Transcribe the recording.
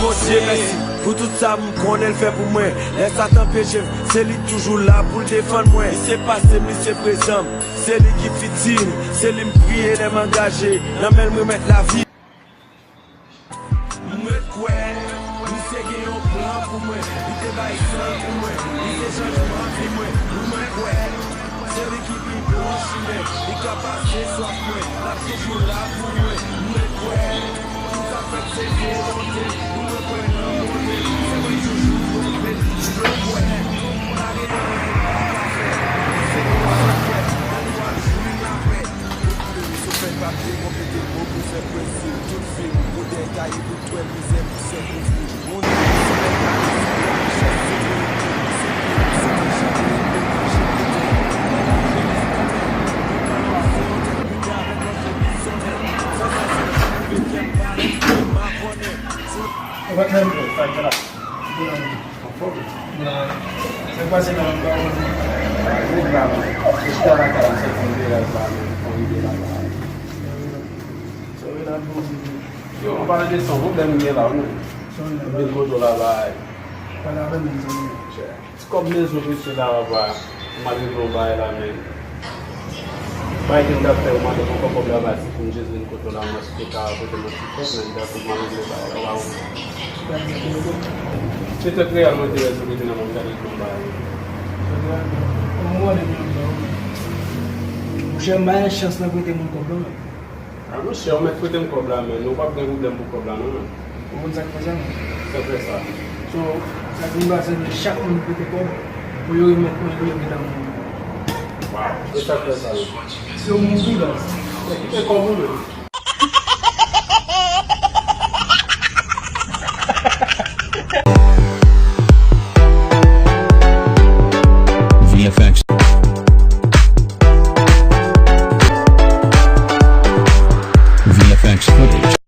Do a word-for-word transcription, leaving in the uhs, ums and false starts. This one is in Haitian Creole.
Bondye mèsi pou tout sa m konnen l fè pou mwen. Lè Satan peche m, se li k toujou la pou l defann mwen. Li se pase m, li se prezan m, se li ki fitir m, se li m priye lè m angaje. Nan men l m remèt lavi. M ret kwè, misye gen yon plan pou mwen. Li te bay san pou mwen, li se chanjman vi mwen. M ret kwè, se li ki pi bon chimen. Li ka pase swaf mwen, l ap toujou la pou mwen. M ret kwè, tout sa fèt se volonte. M ret kwè nan Bondye, se mwen toujou tonbe. M ret kwè, pa gen anyen m pa ka fè. Se yon sekrè, yon lwa jwi lapè. Sou fèy papye, konplete mo pou fè pwezi. Tout fim, bwodè, kaye pou twèl, mizè pou sèl konfli. Moun ki sou fèy papye, se pou richès, se pou richès, se pou richès, se pou richès. Ou pa t nan mikwo, sa k fè la? Anfòm. Sa k pase la, m pa konn. Gwo bra, man. Se chita lakay la, m sot fè yon veyaj la, men, fò m rive laba. Sa w vle la, bon, yo, anpalan de sa, yon pwoblèm m gen la, wi, men. Sa w vle la, m vin kote w laba. Pale avè m, zanmi. Ti kòb mezon mesye la, papa. M al regle yon bagay la, men. Bagay ke m t ap fè, ou mande m ankò kòb la, ba, si pou m jis vin kote w la, mwen, si te ka pote m yon ti kòb, men, m t ap, m al regle bagay la, waw. Se tèt reyèl mwen te wè sou kote nan mwen, m t al regle yon bagay. Monchè, m pa gen chans nan prete moun kòb la, men. A, monchè, ou mèt prete m kòb la, men. Nou p ap gen pwoblèm pou kòb la, non, men. Ou konn sa k fè sa, non? Sa k fè sa. So, sa vin pase, men chak moun prete kòb, pou yo remèt mwen, pou yo gentan mouri. Waw, e sa k fè sa, non? Se yon moun tou la. Men kite kòb ou, men. V F X. V F X footage.